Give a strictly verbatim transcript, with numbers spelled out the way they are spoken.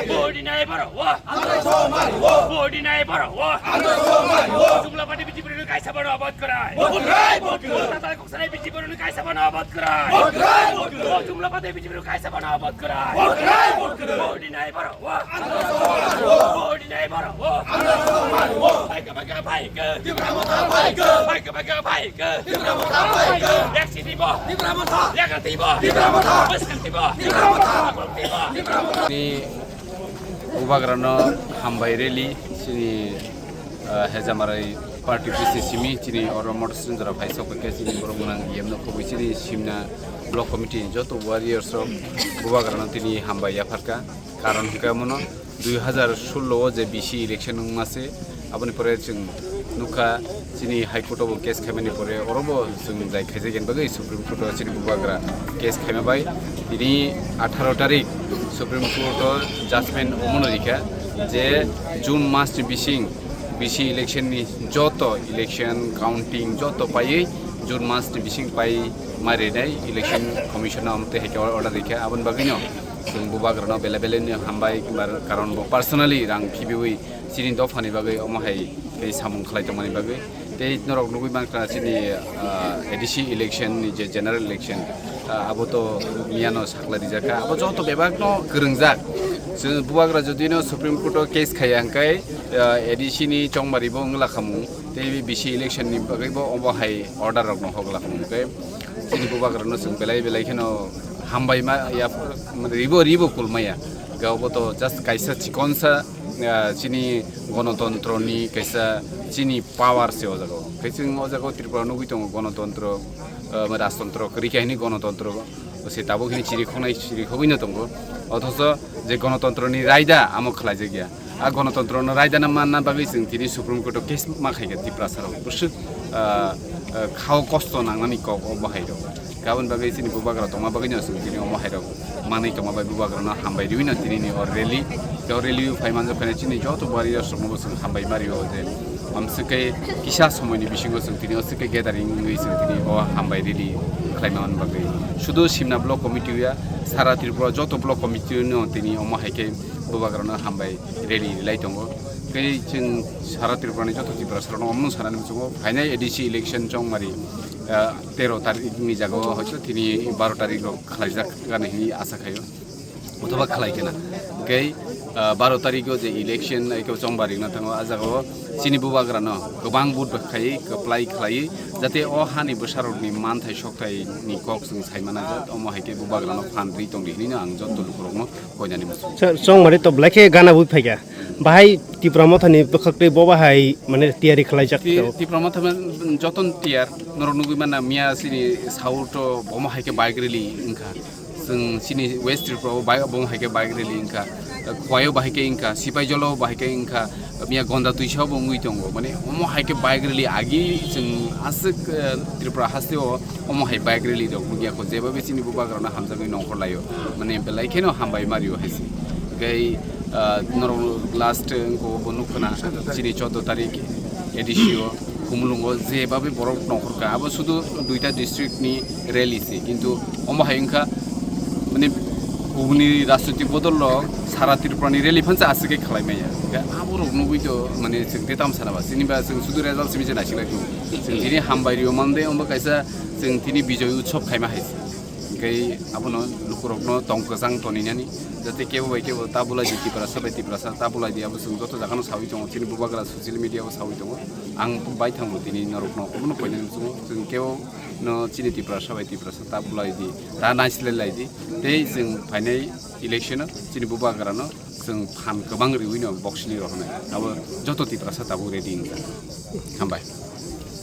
Body nai boro wo. Body nai boro wo. Jumla pati B J P rwino kaisa bono abot kwrai. Tata kok sanai B J P rwino kaisa bono abot kwrai. Jumla pati B J P rwino kaisa bono abot kwrai. Body nai boro wo. Body nai boro wo. Bhaika bhaika bhaika. Bhaika bhaika bhaika. Yaksi tibo. Yaga tibo. Bwskang tibo. Ni Bubagrano hambai rally chini, ah, Hejamarai party office simi chini oro motor sendra phai sok khe chini borok gwnang E M no khobwi chini simna block committee ni joto warriors rok Bubagrano tini hambai yapharkha. Karon hwnkhe omono dui hazar sullo o je B C election wngma se, aboni pore chwng nukha chini High Court o bo case khaimani pore oro bo chwng jai khaijak yani bagwi Supreme Court o chini Bubagra case khaima bai tini atharo tarik Supreme Court o judgment omono rikha je June mas ni bising B C election ni joto election counting joto paiwi June mas ni bising pai ma rinai election commission o amtwi hai khe order rikha aboni bagwino. Chwng Bubagrano belai belai no hambai, kimba karon bo personally rang khibiwi chini dophani bagwi omo hai tei samung khlai tongmani bagwi. Tei norok nugwi mankha chini, ah, A D C election ni je general election, ah, abo to miyano sakla rijak kha. Abo joto bebak no kwrwngjak. Chwng Bubagra jodi no Supreme Court o case khaiya hwnkhe, ah, A D C ni chongmari bo wngla khamung. Tei B C election ni bagwi bo omo hai order rok no hokla khamung. Tei chini Bubagrano chwng belai belai kheno hambai ma ya, ribo ribo kulmaya. Ga obo to just kaisa chikonsa, ah, chini gonotontro ni kaisa chini power se o jaga o. Khe chwng o jaga o Tripura nugwi tongo gonotontro, ah, rajtontro kwrwi khe hini gonotontro se tabuk hini chiri khonai chiri khogwi no tongo. Othocho je gonotontro ni raida amo khlaijak ya. A gonotontro no raidana manna bagwi chwng tini Supreme Court o case ma khaikha Tiprasa rok bwswk, ah, ah, khao kosto nangnani kok o bahai rok. Aboni bagwi chini Bubagra tongma bagwi no chwng tini omo hai rok manwi tongma bai Bubagra no hambai riwi no tini ni o rally. O rally o phai manjak phai chini joto warriors rok no bo chwng hambai ma rio je amswk khe kisa somoi ni bisingo chwng tini o swk khe gathering wngwi chwng tini o hambai rally khlai ma bagwi. Sudu Simna block committee ya sara Tripura joto block committee no tini omo hai khe Bubagra no hambai rally rilai tongo. Tei chwng sara Tripura ni joto Tiprasa rok no omo sanani muchungo phainai A D C election chongmari, ah, tero tarik ni jaga o hoito tini baro tarik rok khlaijak gana hini asa khaio. Othoba khlai kena. Tei, ah, baro tarik o je election ai khe chongmari na thango a jaga o chini Bubagra no kwbang vote bai khai kwplai khlai jate o hani bwsa rok ni manthai sokthai ni kok chwng sai mana jat omo hai khe Bubagra no phan ri tong di hini no ang joto lukurok no koinani muchung. Sir, chongmari to belai khe gana bui phaikha. Bahai Tipra Motha ni bwkhak twi bo bahai mane tiyari khlaijak Ti-, to. Tipra Motha man joton tiyar norok nugwi manna miya chini South o bomo hai khe bike rally wngkha. Chwng chini West Tripura o bai-, bomo hai khe bike rally wngkha. Khowai o bahai khe wngkha, Sipaijalo bahai khe wngkha, miya Gonda Twisa bo wngwi tongo. Mane omo hai khe bike rally agi chwng aswk, eh, Tripura haste o omo hai bike rally rok nukya kho, jeba be chini Bubagra no hamjakgwi nongkhor laio, mane belai kheno hambai mario hai se. Tei, ah, norok last wngkha bo nukha na chini choudo tarik A D C o Khumulwngo jeba be borok nongkhor kha, abo sudu duita district ni rally se, kintu omo hai wngkha mane kubuni rajniti bodol rok sara Tripura ni rally phansa aswk khe khlai maya. Abo rok nugwi to mane chwng tei tamo sana ba, chini ba chwng sudu result simi se naisik lai tongo. Chwng tini hambai rio mande, omo kaisa chwng tini Bijoy Utsav khaima hai se. Hwnkhe abono lukurokno tong kwchang toninani, jate kebo bai kebo ta bulai di, Tiprasa bai Tiprasa ta bulai di, abo chwng joto jagano saui tongo, chini Bubagra social media o saui tongo. Ang bai thango tini norokno obono koinani muchungo, chwng kebo no chini Tiprasa bai Tiprasa ta bulai di, ta naislai lai di, tei chwng phainai election o chini Bubagra no chwng phan kwbang riwi no box ni rohornai, abo joto Tiprasa tabuk ready wngkha. Hambai.